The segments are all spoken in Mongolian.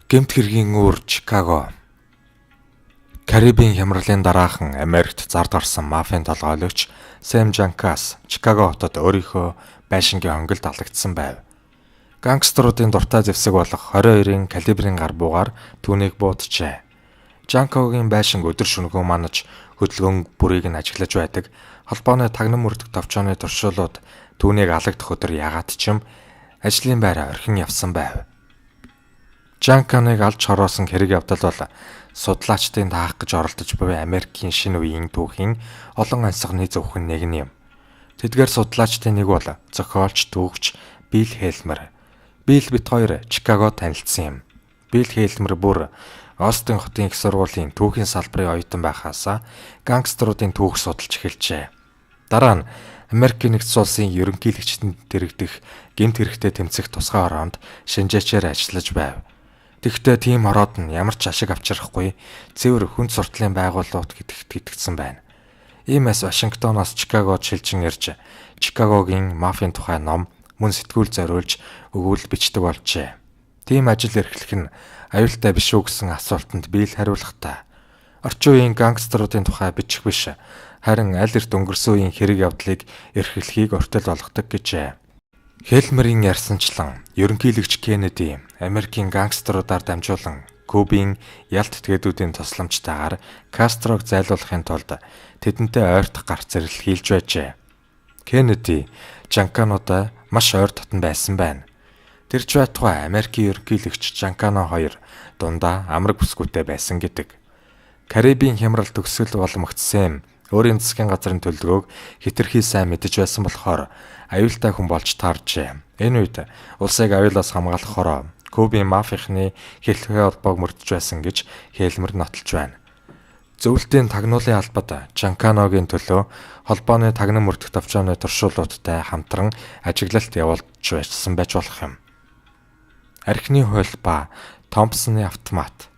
Гэмт хэргийн үүр Чикаго. Карибын хямралын дараахан Америкт зард гарсан мафийн толгойлогч Сэм Жанкас Чикаго хотод өөрийнхөө байшингийн хонголд алагдсан байв. Гангстеруудын дуртай зэвсэг болох 22-ын калибрын гар буугаар түүнийг бууджээ. Жанкогийн байшинг өдөр шөнөгүй манаж хөдөлгөөн бүрийг нь ажиглаж байдаг. Холбооны тагнан мөрдөх товчооны туршуулууд түүнийг алагдах өдөр ягаад ч юм ажлын байраа орхин явсан байв. Жанканыг алж хороосон хэрэг явдал бол судлаачдын таах гэж оролдож буй Америкийн шинэ үеийн түүхийн олон онцгой зөвхөн нэг нь юм. Тэдгээр судлаачдын нэг бол зохиолч, түүхч Билл Хелмер. Билл бит хоёр Чикагод танилцсан юм. Билл Хелмер бүр Остин хотын их сургуулийн түүхийн салбарын оюутан байхаасаа гангстеруудын түүх судалж эхэлжээ. Дараа нь Америкийн нэгдсэн улсын ерөнхийлөгчдөд дэрэгдэх гэмт хэрэгтэй тэмцэх тусгай хороонд шинжээчээр ажиллаж байв. Тэгэхдээ тийм хороод нь ямар ч ашиг авчрахгүй цэвэр хүнд суртлын байгууллагууд гэдэгт итгэсэн байна. Иймээс Вашингтоноос Чикагод шилжин ирж Чикагогийн мафийн тухай ном мөн сэтгүүл зориулж өгүүлэл бичдэг болжээ. Тийм ажил эрхлэх нь аюултай биш үү гэсэн асуултанд Билл хариулахдаа орчин үеийн гангстеруудын тухай бичих биш, харин аль эрт өнгөрсөн үеийн хэрэг явдлыг эрхлэхийг ортол болгодог гэжээ. Хелмерийн ярьсанчлан ерөнхийлөгч Кеннеди Америкийн гангстеруудаар дамжуулан Кубын ялт этгээдүүдийн тусламжтайгаар Кастрог зайлуулахын тулд тэдэнтэй ойртох гарц зэрэл хийлж байжээ. Кеннеди Жанкануудаа маш ойр дотн байсан байна. Тэр ч байтугай Америкийн ерөнхийлөгч Жанкано хоёр дундаа амраг бүсгүйтэй байсан гэдэг. Карибын хямрал төгсгөл боломгт Сэм өөрийн засгийн газрын төлөвлөгөөг хэтэрхий сайн мэдэж байсан болохоор аюултай хүн болж таарчээ. Энэ үед улсыг аюулаас хамгаалах хороо Кубын мафийнхны хэлхээ холбоог мөрдөж байсан гэж Хелмер нотолж байна. Зөвлөлтийн тагнуулын албад Чанканогийн төлөө холбооны тагнан мөрдөх товчооны туршуулуудтай хамтран ажиглалт явуулж байсан байж болох юм. Архины хууль ба Томпсоны автомат.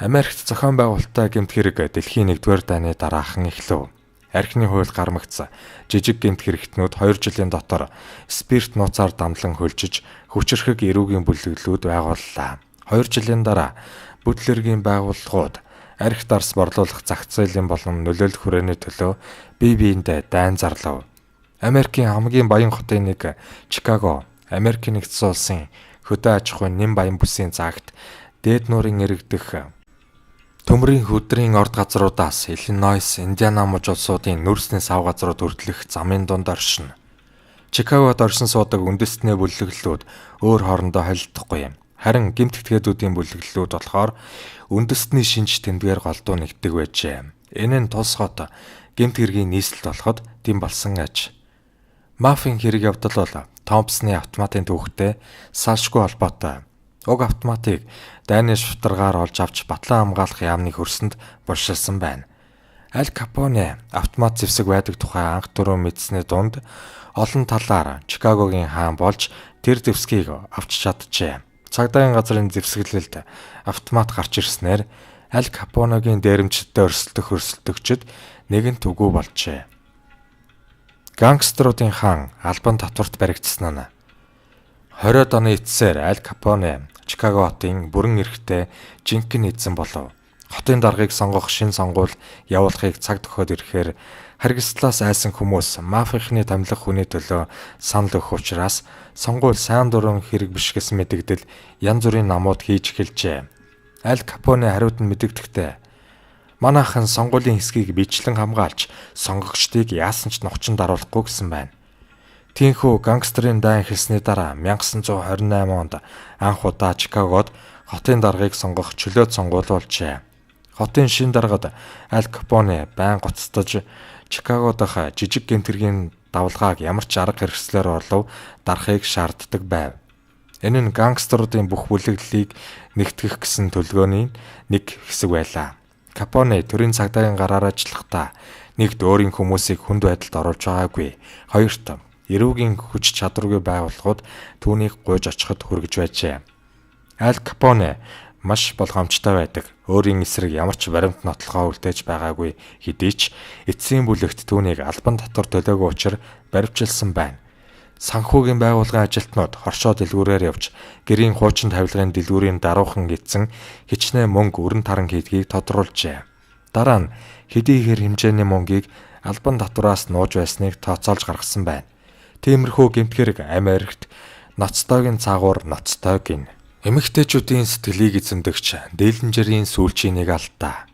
Америкт зохион байгуулалттай гэмт хэрэг дэлхийн 1-р дайны дараахан эхлэв. Архины хууль гармагц жижиг гэмт хэрэгтнүүд 2 жилийн дотор спирт нууцаар дамлан хөлжиж хүчирхэг эрүүгийн бүлэглэлүүд байгууллаа. 2 жилийн дараа бүтлэргийн байгууллагууд арх дарс борлуулах зах зээлийн болон нөлөөлөх хүрээний төлөө бие биендээ дайн зарлав. Америкийн хамгийн баян хотын нэг Чикаго, Америкийн нэгдсэн улсын хөдөө аж ахуйн нэм баян бүсийн заагт дээд нуурын иргэдэх төмрийн хөдрийн орд газруудаас Иллинойс, Индиана мужи улсуудын нүрсний сав газрууд хүртэлх замын дунд оршино. Чикагод оршин суудаг үндэстний бүлэглэлүүд өөр хоорондоо холилдохгүй юм. Харин гэмт этгээдүүдийн бүлэглэлүүд болохоор үндэстний шинж тэмдгээр голдуу нэгдэг байжээ. Энэ нь тус хот гэмт хэргийн нийслэл болоход дэм болсон аж. Мафийн хэрэг явдал бол Томпсны автоматын түүхтэй салшгүй холбоотой. Уг автоматыг дайны шувтаргаар олж авч батлан хамгаалах яамны хөрсөнд булшилсан байна. Аль Капоне автомат зэвсэг байдаг тухай анх түрүү мэдсэний дунд олон талаар Чикагогийн хаан болж тэр зэвсгийг авч чаджээ. Цагдаагийн газрын зэвсэглэлд автомат гарч ирснээр Аль Капоногийн дээрэмчдтэй өрсөлдөх өрсөлдөгчд нэгэнт үгүй болжээ. Гангстеруудын хаан албан татварт баригдсан нь 20-од оны эцсээр Аль Капоне Чикаго хотын бүрэн эрхтэй жинхэнэ эзэн болов. Хотын даргаыг сонгох шин сонгуул явуулахыг цаг төхөөд ирэхээр харгислаас айсан хүмүүс мафийнхны томилох хүний төлөө санал өгөх учраас сонгуул сайн дурын хэрэг биш гэсэн мэдэгдэл янз бүрийн намууд хийж эхэлжээ. Аль Капоне хариуд нь мэдэгдэхдээ манайхан сонгуулийн хэсгийг бичлэн хамгаалж сонгогчдыг яасан ч нухчин даруулахгүй гэсэн байна. Тиймээс гангстерын дайн эхэлсний дараа 1928 онд анх удаа Чикагод хотын даргаыг сонгох чөлөөт сонгуул болжээ. Хотын шин даргад Аль Капоне байн гоцтож Чикаго дахь жижиг гэмт хэргийн давлгааг ямар ч арга хэрэгслээр орлов дарахыг шаарддаг байв. Энэ нь гангстеруудын бүх бүлэглэлийг нэгтгэх гэсэн төлөвлөгөөний нэг хэсэг байлаа. Капоне төрийн цагдаагийн гараар ажиллахдаа нэгд өөрийн хүмүүсийг хүнд байдалд оруулж байгаагүй. Хоёрт эрүүгийн хүч чадваргүй байгууллагууд түүнийг гуйж очиход хүргэж байжээ. Аль Капоне маш болгоомжтой байдаг. Өөрийн эсрэг ямар ч баримт нотлохоо үлдээж байгаагүй хэдий ч эцсийн бүлэгт түүнийг албан татвар төлөөгүй учир баривчилсан байна. Санхүүгийн байгууллагын ажилтнууд хоршоо дэлгүүрээр явж гэрийн хуучин тавилгын дэлгүүрийн даруухан эзэн хичнээн мөнгө өрн таран хийдгийг тодруулжээ. Дараа нь хэдийгээр хэмжээний мөнгийг албан татвараас нууж байсныг тооцоолж гаргасан байна. Тиймэрхүү гэмт хэрэг Америкт ноцтойг нь цаагуур ноцтой гин. Эмэгтэйчүүдийн сэтгэлийг эзэмдэгч Диллинжерийн сүүлчийн нэг алдаа.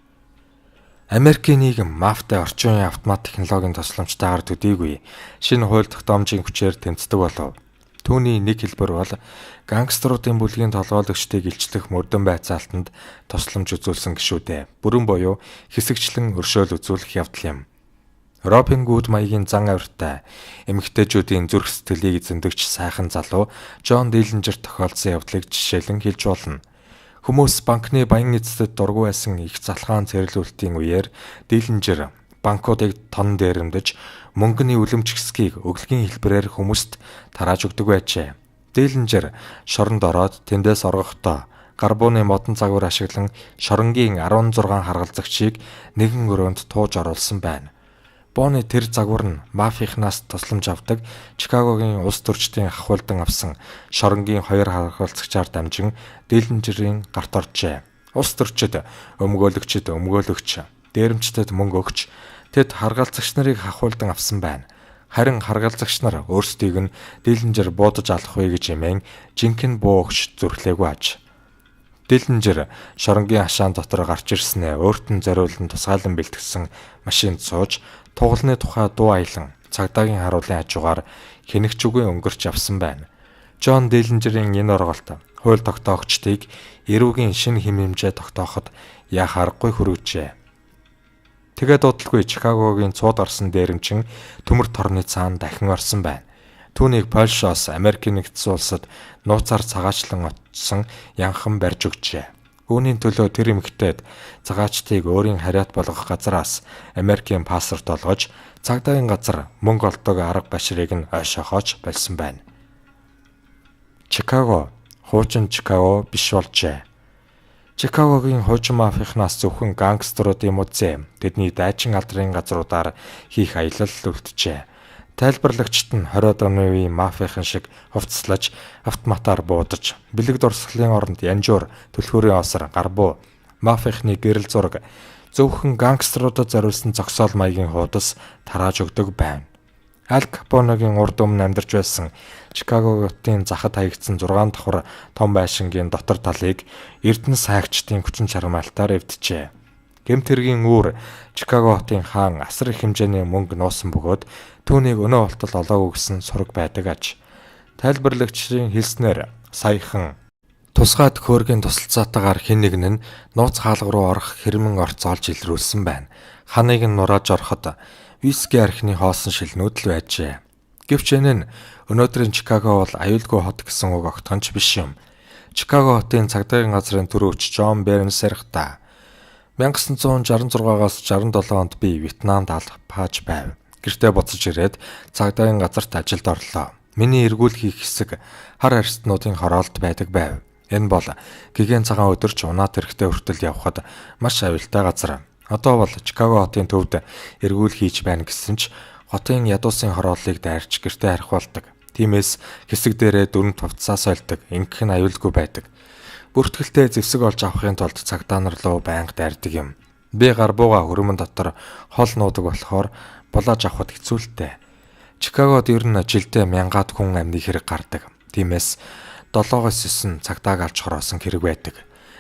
Америкийн нийгэм мафтай орчин үеийн автомат технологийн тусламжтайгаар төдийгүй шинэ хууль тогтоомжийн хүчээр тэмцдэг болов. Түүний нэг хэлбэр бол гангстеруудын бүлгийн толгойлогчдыг илчлэх мөрдөн байцаалтанд тусламж үзүүлсэн гишүүдээ бүрэн буюу хэсэгчлэн өршөөл үзүүлэх явдал юм. Робин Гуд маягийн зан авиртай эмэгтэйчүүдийн зүрх сэтгэлийг эзэмдэгч сайхан залуу Джон Диллинжер тохиолдсон явдлыг жишээлэн хэлж болно. Хүмүүс банкны баян эзэдэд дургүй байсан их залхаан цэвэрлүүлэлтийн үеэр Диллинжер банкуудыг тон дээрэмдэж мөнгөний үлэмж хэсгийг өглөгийн хэлбэрээр хүмүүст тарааж өгдөг байжээ. Диллинжер шоронд ороод тэндээс оргохдоо гарбууны модон загвар ашиглан шоронгийн 16 харгалзагчийг нэгэн өрөөнд тууж оруулсан байна. Бооны тэр загвар нь мафийнхнаас тусламж авдаг Чикагогийн улс төрчдийн хахуулдан авсан шоронгийн хоёр харгалзагчаар дамжин Диллинжерийн гарт оржээ. Улс төрчид өмгөөлөгчд өмгөөлөгч, дээрэмчдэд мөнгө өгч тэд харгалзагч нарыг хахуулдан авсан байна. Харин харгалзагч нар өөрсдийг нь Диллинжер буудаж алах вэ гэж хэмээн жинхэнэ буу өгч зүрхлээгүй аж. Диллинжер шоронгийн хашаан дотор гарч ирснээ өөрт нь зориулан тусгаалan бэлтгэсэн машинд сууж тугалны тухай дуу аялан цагдаагийн харуулын хажуугаар хэнэгч үгүй өнгөрч явсан байна. Джон Диллинжерийн энэ орголт хууль тогтоогчдыг эрүүгийн шинэ хэм хэмжээ тогтооход яах аргагүй хүргэжээ. Тэгээд удалгүй Чикагогийн цууд орсон дээрэмчин төмөр торны цаана дахин орсон байна. Түүнийг Польшоос Америкийн нэгдсэн улсад нууцаар цагаачлан очсон янхан барьж өгчээ. Үүний төлөө тэр эмэгтэйд цагаачдыг өөрийн хариат болгох газараас Америкийн паспорт олгож цагдаагийн газар мөнгө олдог арга башрыг нь ойшоохооч болсон байна. Чикаго хуучин Чикаго биш болжээ. Чикагогийн хуучин мафийнхнаас зөвхөн гангстеруудын музей, тэдний дайчин алдрын газруудаар хийх аялал үлджээ. Тайлбарлагчид нь 20-од оны үеийн мафийн шиг хувцаслаж, автоматар буудаж, бэлэг дурсгалын оронд янжуур, түлхүүрийн осор, гарбуу, мафийнхны гэрэл зураг, зөвхөн гангстеруудад зориулсан зогсоол маягийн хуудас тарааж өгдөг байна. Аль Капоногийн урд өмнө амьдарч байсан Чикаго хотын захад хаягдсан 6 давхар том байшингийн дотор талыг Эрдэнэс хайгчдын хүчин чармайлтаар эвджээ. Гэмт хэргийн үүр Чикаго хотын хаан асар их хэмжээний мөнгө нуусан бөгөөд түүнийг өнөө болтол олоогүй гэсэн сураг байдаг аж. Тайлбарлагчдын хэлснээр саяхан тусгай төхөөргийн тусалцаатайгаар хэн нэг нь нууц хаалга руу орох хэрмэн орцоолж илрүүлсэн байна. Ханыг нь нурааж ороход виски архины хоосон шилнүүд л байжээ. Гэвч энэ нь өнөөдрийн Чикаго бол аюулгүй хот гэсэн үг огтхон ч биш юм. Чикаго хотын цагдаагийн газрын түрүүч Джон Бернс ярихдаа 1966-аас 67 онд би Вьетнамд алхаж байв. Гэртээ буцаж ирээд цагдаагийн газарт ажилд орлоо. Миний эргүүл хийх хэсэг хар арьстнуудын хороолт байдаг байв. Энэ бол гэгээн цагаан өдөрч унаат хэрэгтэй хүртэл явхад маш аюултай газар. Одоо бол Чикаго хотын төвд эргүүл хийж байна гэсэн ч хотын ядуусын хорооллыг дайрч гэртээ харих болдог. Тиймээс хэсэг дээрээ дөрөв хувцсаа сольдог. Ингэх нь аюулгүй байдаг. Бүртгэлтэй зэвсэг олж авахын тулд цагдаа нар руу байнга дайрдаг юм. Би гарбууга хөрөмөн дотор хол нуудаг болохоор булааж авахд хэцүүлтэй. Чикагод ер нь жилдээ мянгаад хүн амны хэрэг гардаг. Тиймээс 7-9 цагдааг авч хороосон хэрэг байдаг.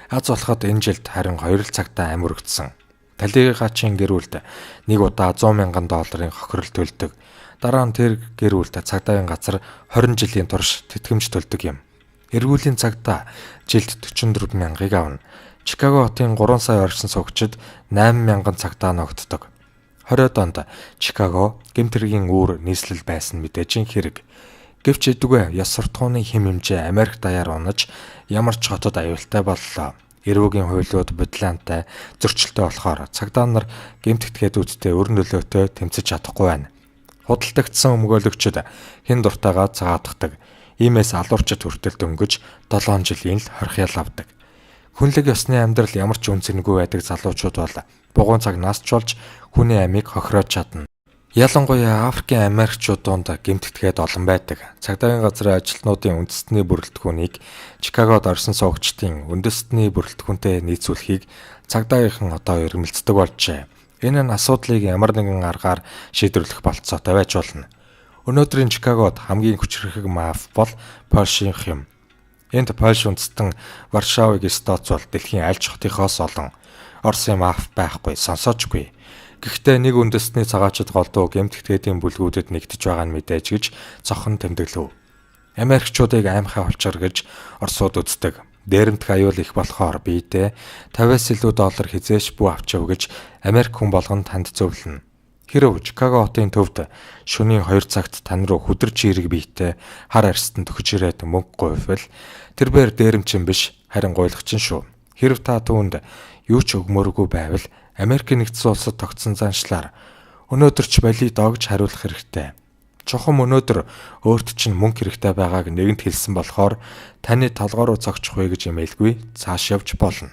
Аз болоход энэ жилд харин 2 л цагдаа ам өргөдсөн. Талигаачийн гэр бүлд нэг удаа 100 мянган долларын хохирол төлдөг. Дараа нь тэр гэр бүлд цагдаагийн газар 20 жилийн турш тэтгэмж төлдөг юм. Эргүүлийн цагдаа жилд 44 мянгаыг авна. Чикаго хотын 3 сая орчим суугчид 8 мянган цагдаа ногддог. 20-од онд Чикаго гэмт хэргийн үүр нийслэл байсан мэдээж хэрэг. Гэвч эдгүй ёс суртахууны хэм хэмжээ Америк даяар унаж ямар ч хотод аюултай боллоо. Эрүүгийн хуулиуд бодлоонтой зөрчилтэй болохоор цагдаа нар гэмт этгээдүүдтэй өрн нөлөөтэй тэмцэж чадахгүй байна. Худалдагдсан өмгөөлөгчид хэн дуртайгаа цагаатгадаг. Иймээс алуурчид хүртэл дөнгөж 7 жилийн л хорхиал авдаг. Хүнлэг ёсны амьдрал ямар ч үн цэнгүй байдаг залуучууд бол бугуун цаг нас ч болж хүний амийг хохироож чадна. Ялангуяа Африкийн Америкчууд дунд гэмт этгээд олон байдаг. Цагдаагийн газрын ажилтнуудын үндэстний бүрэлдэхүүнийг Чикагод орсон суугчдын үндэстний бүрэлдэхүүнтэй нийцүүлэхийг цагдаагийнхан одоо эрмэлздэг болжээ. Энэ нь асуудлыг ямар нэгэн аргаар шийдвэрлэх болцоотой байж болно. Өнөөдрийн Чикагод хамгийн хүчирхэг маф бол Польшийнх юм. Энд Польш үндэстэн Варшавыг эс тооцвол дэлхийн аль ч хотынхоос олон. Оросын маф байхгүй, сонсоочгүй. Гэхдээ нэг үндэстний цагаачид голдуу гэмт этгээдийн бүлгүүдэд нэгдэж байгаа нь мэдээж гэж цохон тэмдэглэв. Америкчуудыг аймхай хулчгар гэж Оросууд үздэг. Дээрэмдэх аюул их болохоор биедээ 50-аас илүү доллар хэзээ ч бүү авчив гэж Америк хүн болгон танд зөвлөнө. Хэрэв Чикаго хотын төвд шөнийн 2 цагт тань руу хүдэрч эерэг биетэй хар арьстан төхөж ирээд мөнгө гуйвал тэрбээр дээрэмчин биш, харин гуйлагчин шүү. Хэрэв та түүнд юу ч өгмөөргүй байвал Америкийн нэгдсэн улсад тогтсон заншлаар өнөөдөр ч болий доо гэж хариулах хэрэгтэй. Чухам өнөөдөр өөрт чинь мөнгө хэрэгтэй байгааг нэгэнт хэлсэн болохоор таны толгой руу цогчих вэ гэж эмээлгүй цааш явж болно.